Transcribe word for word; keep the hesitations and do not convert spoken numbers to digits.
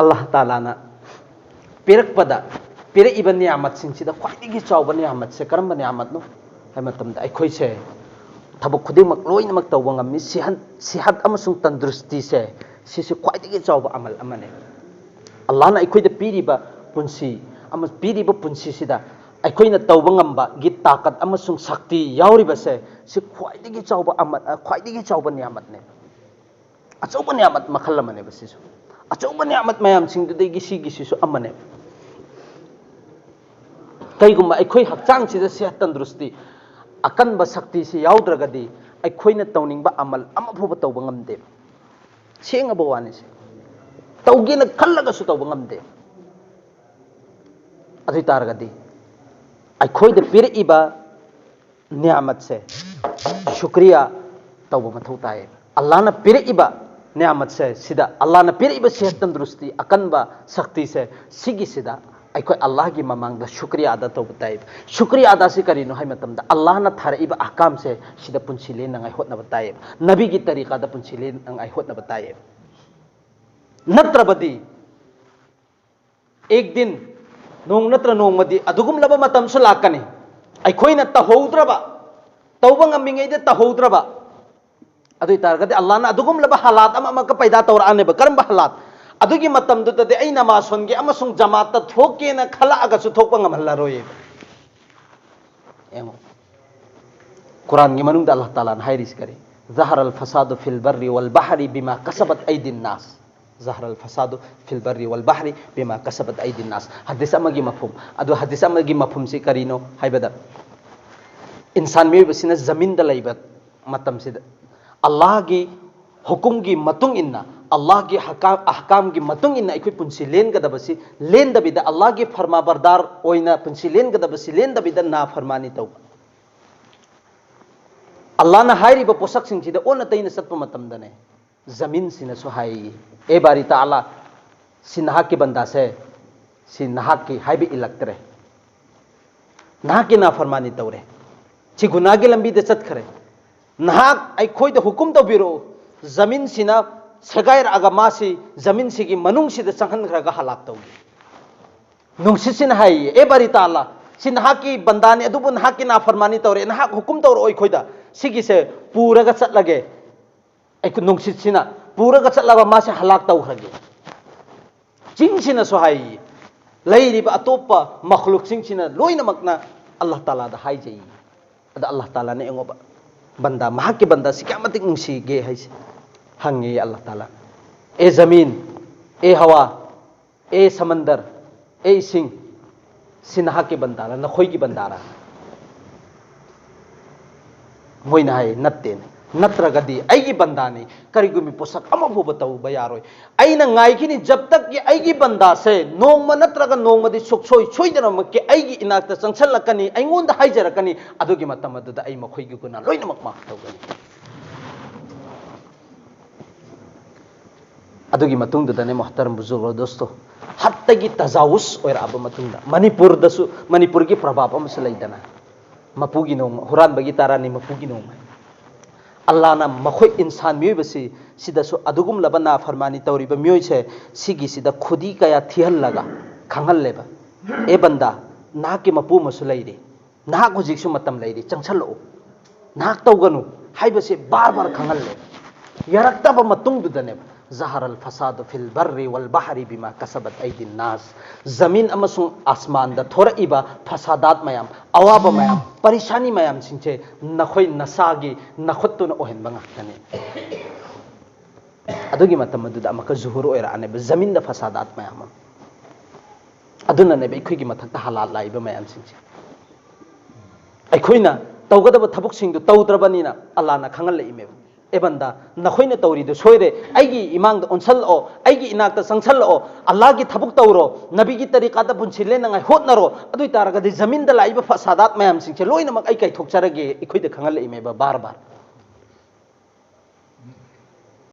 ꯑꯜꯂꯥꯍ ꯇꯥꯂꯥꯅ ꯄꯤꯔꯛꯄꯗ, ꯄꯤꯔꯛꯏꯕ ꯅꯤꯌꯥꯃꯠꯁꯤꯡꯁꯤꯗ ꯈ꯭ꯋꯥꯏꯗꯒꯤ ꯆꯥꯎꯕ ꯅꯤꯌꯥꯃꯠꯁꯦ ꯀꯔꯝꯕ ꯅꯤꯌꯥꯃꯠꯅꯣ ꯍꯥꯏꯕ ꯃꯇꯝꯗ, ꯑꯩꯈꯣꯏꯁꯦ ꯊꯕꯛ ꯈꯨꯗꯤꯡꯃꯛ ꯂꯣꯏꯅꯃꯛ ꯇꯧꯕ ꯉꯝꯃꯤ꯫ ꯁꯤꯍꯟ-, ꯁꯤꯍꯠ ꯑꯃꯁꯨꯡ ꯇꯟꯗ꯭ꯔꯨꯁꯇꯤꯁꯦ, ꯁꯤꯁꯨ ꯈ꯭ꯋꯥꯏꯗꯒꯤ ꯆꯥꯎꯕ ꯑꯃꯜ ꯑꯃꯅꯤ꯫ ꯑꯜꯂꯥꯍꯅ ꯑꯩꯈꯣꯏꯗ ꯄꯤꯔꯤꯕ ꯄꯨꯟꯁꯤ ꯑꯃ, ꯄꯤꯔꯤꯕ ꯄꯨꯟꯁꯤꯁꯤꯗ ꯑꯩꯈꯣꯏꯅ ꯇꯧꯕ ꯉꯝꯕꯒꯤ ꯇꯥꯀꯠ ꯑꯃꯁꯨꯡ ꯁꯛꯇꯤ ꯌꯥꯎꯔꯤꯕꯁꯦ, ꯁꯤ ꯈ꯭ꯋꯥꯏꯗꯒꯤ ꯆꯥꯎꯕ ꯑꯃ, ꯈ꯭ꯋꯥꯏꯗꯒꯤ ꯆꯥꯎꯕ ꯅꯤꯌꯥꯃꯠꯅꯦ꯫ ꯑꯆꯧꯕ ꯅꯤꯌꯥꯃꯠ ꯃꯈꯜ ꯑꯃꯅꯦꯕ ꯁꯤꯁꯨ꯫ ꯑꯆꯧꯕ ꯅꯤꯌꯥꯃꯠ ꯃꯌꯥꯝꯁꯤꯡꯗꯨꯗꯒꯤ ꯁꯤꯒꯤꯁꯤꯁꯨ ꯑꯃꯅꯦꯕ꯫ ꯀꯩꯒꯨꯝꯕ ꯑꯩꯈꯣꯏ ꯍꯛꯆꯥꯡꯁꯤꯗ ꯁꯦꯍꯠ ꯇꯟꯗ꯭ꯔꯨꯁꯇꯤ, ꯑꯀꯟꯕ ꯁꯛꯇꯤꯁꯤ ꯌꯥꯎꯗ꯭ꯔꯒꯗꯤ, ꯑꯩꯈꯣꯏꯅ ꯇꯧꯅꯤꯡꯕ ꯑꯃꯜ ꯑꯃ ꯐꯥꯎꯕ ꯇꯧꯕ ꯉꯝꯗꯦꯕ꯫ ꯁꯦꯡꯉꯕ ꯋꯥꯅꯤꯁꯦ꯫ ꯇꯧꯒꯦꯅ ꯈꯜꯂꯒꯁꯨ ꯇꯧꯕ ꯉꯝꯗꯦ꯫ ꯑꯗꯨ ꯑꯣꯏ ꯇꯥꯔꯒꯗꯤ, ꯑꯩꯈꯣꯏꯗ ꯄꯤꯔꯛꯏꯕ ꯅꯤꯌꯥꯃꯠꯁꯦ ꯁꯨꯀ꯭ꯔꯤꯌꯥ ꯇꯧꯕ ꯃꯊꯧ ꯇꯥꯏ꯫ ꯑꯜꯂꯥꯍꯅ ꯄꯤꯔꯛꯏꯕ ꯅꯤꯌꯥꯃꯠꯁꯦ, ꯁꯤꯗ ꯑꯜꯂꯥꯍꯅ ꯄꯤꯔꯛꯏꯕ ꯁꯦꯍꯠ ꯇꯟꯗ꯭ꯔꯨꯁꯇꯤ, ꯑꯀꯟꯕ ꯁꯛꯇꯤꯁꯦ, ꯁꯤꯒꯤꯁꯤꯗ ꯑꯩꯈꯣꯏ ꯑꯜꯂꯥꯍꯒꯤ ꯃꯃꯥꯡꯗ ꯁꯨꯀ꯭ꯔꯤꯌꯥ ꯑꯗꯥ ꯇꯧꯕ ꯇꯥꯏ꯫ ꯁꯨꯀ꯭ꯔꯤꯌꯥ ꯑꯗꯥꯁꯤ ꯀꯔꯤꯅꯣ ꯍꯥꯏꯕ ꯃꯇꯝꯗ, ꯑꯜꯂꯥꯍꯅ ꯊꯥꯔꯛꯏꯕ ꯑꯍꯀꯥꯝꯁꯦ, ꯁꯤꯗ ꯄꯨꯟꯁꯤ ꯂꯦꯟꯅꯉꯥꯏ ꯍꯣꯠꯅꯕ ꯇꯥꯏꯌꯦꯕ꯫ ꯅꯕꯤꯒꯤ ꯇꯔꯤꯀꯥꯗ ꯄꯨꯟꯁꯤ ꯂꯦꯟꯅꯉꯥꯏ ꯍꯣꯠꯅꯕ ꯇꯥꯏꯌꯦꯕ꯫ ꯅꯠꯇ꯭ꯔꯕꯗꯤ, ꯑꯦꯛ ꯗꯤꯟ, ꯅꯣꯡ ꯅꯠꯇ꯭ꯔ ꯅꯣꯡꯃꯗꯤ ꯑꯗꯨꯒꯨꯝꯂꯕ ꯃꯇꯝꯁꯨ ꯂꯥꯛꯀꯅꯤ, ꯑꯩꯈꯣꯏꯅ ꯇꯧꯍꯧꯗ꯭ꯔꯕ, ꯇꯧꯕ ꯉꯝꯃꯤꯉꯩꯗ ꯇꯧꯍꯧꯗ꯭ꯔꯕ, ꯑꯗꯨ ꯑꯣꯏ ꯇꯥꯔꯒꯗꯤ ꯑꯜꯂꯥꯍꯅ ꯑꯗꯨꯒꯨꯝꯂꯕ ꯍꯥꯂꯥꯠ ꯑꯃ ꯑꯃꯨꯛꯀ ꯄꯩꯗꯥ ꯇꯧꯔꯛꯑꯅꯦꯕ꯫ ꯀꯔꯝꯕ ꯍꯥꯂꯥꯠ? ꯑꯗꯨꯒꯤ ꯃꯇꯝꯗꯨꯗꯗꯤ ꯑꯩ ꯅꯃꯥꯖ ꯁꯣꯟꯒꯦ ꯑꯃꯁꯨꯡ ꯖꯃꯥꯠꯇ ꯊꯣꯛꯀꯦꯅ ꯈꯜꯂꯛꯑꯒꯁꯨ ꯊꯣꯛꯄ ꯉꯝꯍꯜꯂꯔꯣꯏꯌꯦꯕ꯫ ꯌꯦꯡꯉꯣ, ꯀꯨꯔꯥꯟꯒꯤ ꯃꯅꯨꯡꯗ ꯑꯜꯂꯥꯍ ꯇꯥꯂꯥꯅ ꯍꯥꯏꯔꯤꯁꯤ ꯀꯔꯤ? ظهر الفساد في البر والبحر بما كسبت أيدي الناس. ظهر الفساد في البر والبحر بما كسبت أيدي الناس. ꯍꯗꯤꯁ ꯑꯃꯒꯤ ꯃꯐꯍꯨꯝ꯫ ꯑꯗꯨ ꯍꯗꯤꯁ ꯑꯃꯒꯤ ꯃꯐꯍꯨꯝꯁꯤ ꯀꯔꯤꯅꯣ ꯍꯥꯏꯕꯗ, ꯏꯟꯁꯥꯟ ꯃꯤꯑꯣꯏꯕꯁꯤꯅ ꯖꯃꯤꯟꯗ ꯂꯩꯕ ꯃꯇꯝꯁꯤꯗ, ꯑꯜꯂꯥꯍꯒꯤ ꯍꯨꯀꯨꯝꯒꯤ ꯃꯇꯨꯡ ꯏꯟꯅ, ꯑꯜꯂꯥꯍꯒꯤ ꯍꯀꯥꯝ, ꯑꯍꯀꯥꯝꯒꯤ ꯃꯇꯨꯡ ꯏꯟꯅ ꯑꯩꯈꯣꯏ ꯄꯨꯟꯁꯤ ꯂꯦꯟꯒꯗꯕꯁꯤ ꯂꯦꯟꯗꯕꯤꯗ, ꯑꯜꯂꯥꯍꯒꯤ ꯐꯔꯃꯥꯕꯔꯗꯥꯔ ꯑꯣꯏꯅ ꯄꯨꯟꯁꯤ ꯂꯦꯟꯒꯗꯕꯁꯤ ꯂꯦꯟꯗꯕꯤꯗ, ꯅꯥꯐꯔꯃꯥꯅꯤ ꯇꯧꯕ꯫ ꯑꯜꯂꯥꯍꯅ ꯍꯥꯏꯔꯤꯕ ꯄꯣꯠꯁꯛꯁꯤꯡꯁꯤꯗ ꯑꯣꯟꯅ ꯇꯩꯅ ꯆꯠꯄ ꯃꯇꯝꯗꯅꯦ, ꯖꯃꯤꯟꯁꯤꯅꯁꯨ ꯍꯥꯏꯌꯦ, "ꯑꯦ ꯕꯥꯔꯤ ꯇꯥꯂꯥ, ꯁꯤ ꯅꯍꯥꯛꯀꯤ ꯕꯟꯗꯥꯁꯦ, ꯁꯤ ꯅꯍꯥꯛꯀꯤ ꯍꯥꯏꯕ ꯏꯜꯂꯛꯇ꯭ꯔꯦ꯫ ꯅꯍꯥꯛꯀꯤ ꯅꯥꯐꯔꯃꯥꯅꯤ ꯇꯧꯔꯦ꯫ ꯁꯤ ꯒꯨꯅꯥꯒꯤ ꯂꯝꯕꯤꯗ ꯆꯠꯈ꯭ꯔꯦ꯫ ꯅꯍꯥꯛ ꯑꯩꯈꯣꯏꯗ ꯍꯨꯀꯨꯝ ꯇꯧꯕꯤꯔꯛꯎ꯫ ꯖꯃꯤꯟꯁꯤꯅ ꯁꯦꯒꯥꯏꯔꯛꯑꯒ ꯃꯥꯁꯤ ꯖꯃꯤꯟꯁꯤꯒꯤ ꯃꯅꯨꯡꯁꯤꯗ ꯆꯪꯍꯟꯈ꯭ꯔꯒ ꯍꯂꯥꯛ ꯇꯧꯏ꯫ ꯅꯨꯡꯁꯤꯠꯁꯤꯅ ꯍꯥꯏꯌꯦ, "ꯑꯦ ꯕꯥꯔꯤ ꯇꯥꯂꯥ, ꯁꯤ ꯅꯍꯥꯛꯀꯤ ꯕꯟꯗꯥꯅꯤ, ꯑꯗꯨꯕꯨ ꯅꯍꯥꯛꯀꯤ ꯅꯥꯐꯔꯃꯥꯅꯤ ꯇꯧꯔꯦ, ꯅꯍꯥꯛ ꯍꯨꯀꯨꯝ ꯇꯧꯔꯛꯑꯣ ꯑꯩꯈꯣꯏꯗ, ꯁꯤꯒꯤꯁꯦ ꯄꯨꯔꯒ ꯆꯠꯂꯒꯦ, ꯑꯩꯈꯣꯏ ꯅꯨꯡꯁꯤꯠꯁꯤꯅ ꯄꯨꯔꯒ ꯆꯠꯂꯒ ꯃꯥꯁꯦ ꯍꯂꯥꯛ ꯇꯧꯈ꯭ꯔꯒꯦ"꯫ ꯆꯤꯡꯁꯤꯅꯁꯨ ꯍꯥꯏꯌꯦ, ꯂꯩꯔꯤꯕ ꯑꯇꯣꯞꯄ ꯃꯈꯂꯨꯛꯁꯤꯡꯁꯤꯅ ꯂꯣꯏꯅꯃꯛꯅ ꯑꯜꯂꯥꯍ ꯇꯥꯂꯥꯗ ꯍꯥꯏꯖꯩ꯫ ꯑꯗ ꯑꯜꯂꯥꯍ ꯇꯥꯂꯥꯅ ꯌꯦꯡꯉꯣꯕ, ꯕꯟꯗꯥ, ꯃꯍꯥꯛꯀꯤ ꯕꯟꯗꯥꯁꯤ ꯀꯌꯥꯃꯇꯤꯛ ꯅꯨꯡꯁꯤꯒꯦ ꯍꯥꯏꯁꯦ ꯍꯪꯉꯦ ꯑꯜꯂꯥꯍ ꯇꯥꯂꯥ꯫ "ꯑꯦ ꯖꯃꯤꯟ, ꯑꯦ ꯍꯋꯥ, ꯑꯦ ꯁꯃꯟꯗꯔ, ꯑꯦ ꯏꯁꯤꯡ, ꯁꯤ ꯅꯍꯥꯛꯀꯤ ꯕꯟꯗꯥꯔ, ꯅꯈꯣꯏꯒꯤ ꯕꯟꯗꯥꯔ?" ꯃꯣꯏꯅ ꯍꯥꯏ, "ꯅꯠꯇꯦꯅꯦ꯫ ꯅꯠꯇ꯭ꯔꯒꯗꯤ ꯑꯩꯒꯤ ꯕꯟꯗꯥꯅꯤ, ꯀꯔꯤꯒꯨꯝꯕ ꯄꯣꯠꯁꯛ ꯑꯃ ꯐꯥꯎꯕ ꯇꯧꯕ ꯌꯥꯔꯣꯏ꯫ ꯑꯩꯅ ꯉꯥꯏꯈꯤꯅꯤ, ꯖꯕ ꯇꯛ ꯑꯩꯒꯤ ꯕꯟꯗꯥꯁꯦ ꯅꯣꯡꯃ ꯅꯠꯇ꯭ꯔꯒ ꯅꯣꯡꯃꯗꯤ ꯁꯨꯡꯁꯣꯏ ꯁꯣꯏꯗꯅꯃꯛꯀꯤ ꯑꯩꯒꯤ ꯏꯅꯥꯛꯇ ꯆꯪꯁꯤꯜꯂꯛꯀꯅꯤ, ꯑꯩꯉꯣꯟꯗ ꯍꯥꯏꯖꯔꯛꯀꯅꯤ, ꯑꯗꯨꯒꯤ ꯃꯇꯝ ꯑꯗꯨꯗ ꯑꯩ ꯃꯈꯣꯏꯒꯤ ꯒꯨꯅꯥ ꯂꯣꯏꯅꯃꯛ ꯃꯥꯐ ꯇꯧꯒꯅꯤ"꯫ ꯑꯗꯨꯒꯤ ꯃꯇꯨꯡꯗꯨꯗꯅꯦ, ꯃꯣꯍꯇꯔꯝ ꯕꯨꯖꯨꯔꯒ ꯗꯣꯁꯇꯣ, ꯍꯠꯇꯒꯤ ꯇꯖꯥꯋꯨꯁ ꯑꯣꯏꯔꯛꯑꯕ ꯃꯇꯨꯡꯗ, ꯃꯅꯤꯄꯨꯔꯗꯁꯨ, ꯃꯅꯤꯄꯨꯔꯒꯤ ꯄ꯭ꯔꯚꯥꯕ ꯑꯃꯁꯨ ꯂꯩꯗꯅ, "ꯃꯄꯨꯒꯤ ꯅꯣꯡꯃ, ꯍꯨꯔꯥꯟꯕꯒꯤ ꯇꯔꯥꯅꯤ, ꯃꯄꯨꯒꯤ ꯅꯣꯡꯃ"꯫ ꯑꯜꯂꯥꯅ ꯃꯈꯣꯏ ꯏꯟꯁꯥꯟ ꯃꯤꯑꯣꯏꯕꯁꯤ ꯁꯤꯗꯁꯨ ꯑꯗꯨꯒꯨꯝꯂꯕ ꯅꯥꯐꯔꯃꯥꯅꯤ ꯇꯧꯔꯤꯕ ꯃꯤꯑꯣꯏꯁꯦ, ꯁꯤꯒꯤꯁꯤꯗ ꯈꯨꯗꯤ ꯀꯌꯥ ꯊꯤꯍꯜꯂꯒ ꯈꯪꯍꯜꯂꯦꯕ, "ꯑꯦ ꯕꯟꯗꯥ, ꯅꯍꯥꯛꯀꯤ ꯃꯄꯨ ꯑꯃꯁꯨ ꯂꯩꯔꯤ, ꯅꯍꯥꯛ ꯍꯧꯖꯤꯛꯁꯨ ꯃꯇꯝ ꯂꯩꯔꯤ, ꯆꯪꯁꯜꯂꯛꯎ, ꯅꯍꯥꯛ ꯇꯧꯒꯅꯨ" ꯍꯥꯏꯕꯁꯦ ꯕꯥꯔ ꯕꯥꯔ ꯈꯪꯍꯜꯂꯦ꯫ ꯌꯥꯔꯛꯇꯕ ꯃꯇꯨꯡꯗꯨꯗꯅꯦꯕ, "ꯖꯍꯔ ꯑꯜ ꯐꯁꯥꯗꯨ ꯐꯤꯜ ꯕꯔꯔꯤ ꯋꯜ ꯕꯍꯔꯤ ꯕꯤꯃꯥ ꯀꯁꯕꯠ ꯑꯩꯗꯤꯟ ꯅꯥꯁ"꯫ ꯖꯃꯤꯟ ꯑꯃꯁꯨꯡ ꯑꯁꯃꯥꯟꯗ ꯊꯣꯔꯛꯏꯕ ꯐꯁꯥꯗꯥꯠ ꯃꯌꯥꯝ, ꯑꯋꯥꯕ ꯃꯌꯥꯝ, ꯄꯔꯤꯁꯥꯅꯤ ꯃꯌꯥꯝꯁꯤꯡꯁꯦ ꯅꯈꯣꯏ ꯅꯁꯥꯒꯤ ꯅꯈꯨꯠꯇꯨꯅ ꯑꯣꯏꯍꯟꯕ ꯉꯥꯛꯇꯅꯤ꯫ ꯑꯗꯨꯒꯤ ꯃꯇꯝ ꯑꯗꯨꯗ ꯑꯃꯨꯛꯀ ꯖꯨꯍꯨꯔ ꯑꯣꯏꯔꯛꯑꯅꯦꯕ, ꯖꯃꯤꯟꯗ ꯐꯁꯥꯗꯥꯠ ꯃꯌꯥꯝ ꯑꯃ꯫ ꯑꯗꯨꯅꯅꯦꯕ ꯑꯩꯈꯣꯏꯒꯤ ꯃꯊꯛꯇ ꯍꯂꯥꯠ ꯂꯥꯛꯏꯕ ꯃꯌꯥꯝꯁꯤꯡꯁꯦ꯫ ꯑꯩꯈꯣꯏꯅ ꯇꯧꯒꯗꯕ ꯊꯕꯛꯁꯤꯡꯗꯨ ꯇꯧꯗ꯭ꯔꯕꯅꯤꯅ ꯑꯜꯂꯥꯅ ꯈꯪꯍꯜꯂꯛꯏꯃꯦꯕ, "ꯑꯦ ꯕꯟꯗꯥ, ꯅꯈꯣꯏꯅ ꯇꯧꯔꯤꯗꯨ ꯁꯣꯏꯔꯦ, ꯑꯩꯒꯤ ꯏꯃꯥꯡꯗ ꯑꯣꯟꯁꯜꯂꯛꯑꯣ, ꯑꯩꯒꯤ ꯏꯅꯥꯛꯇ ꯆꯪꯁꯜꯂꯛꯑꯣ, ꯑꯜꯂꯥꯒꯤ ꯊꯕꯛ ꯇꯧꯔꯣ, ꯅꯕꯤꯒꯤ ꯇꯔꯤꯀꯥꯗ ꯄꯨꯟꯁꯤ ꯂꯦꯟꯅꯉꯥꯏ ꯍꯣꯠꯅꯔꯣ, ꯑꯗꯨ ꯑꯣꯏ ꯇꯥꯔꯒꯗꯤ ꯖꯃꯤꯟꯗ ꯂꯥꯛꯏꯕ ꯐꯁꯥꯗꯥꯠ ꯃꯌꯥꯝꯁꯤꯡꯁꯦ ꯂꯣꯏꯅꯃꯛ ꯑꯩ ꯀꯥꯏꯊꯣꯛꯆꯔꯒꯦ", ꯑꯩꯈꯣꯏꯗ ꯈꯪꯍꯜꯂꯛꯏꯃꯦꯕ ꯕꯥꯔ ꯕꯥꯔ꯫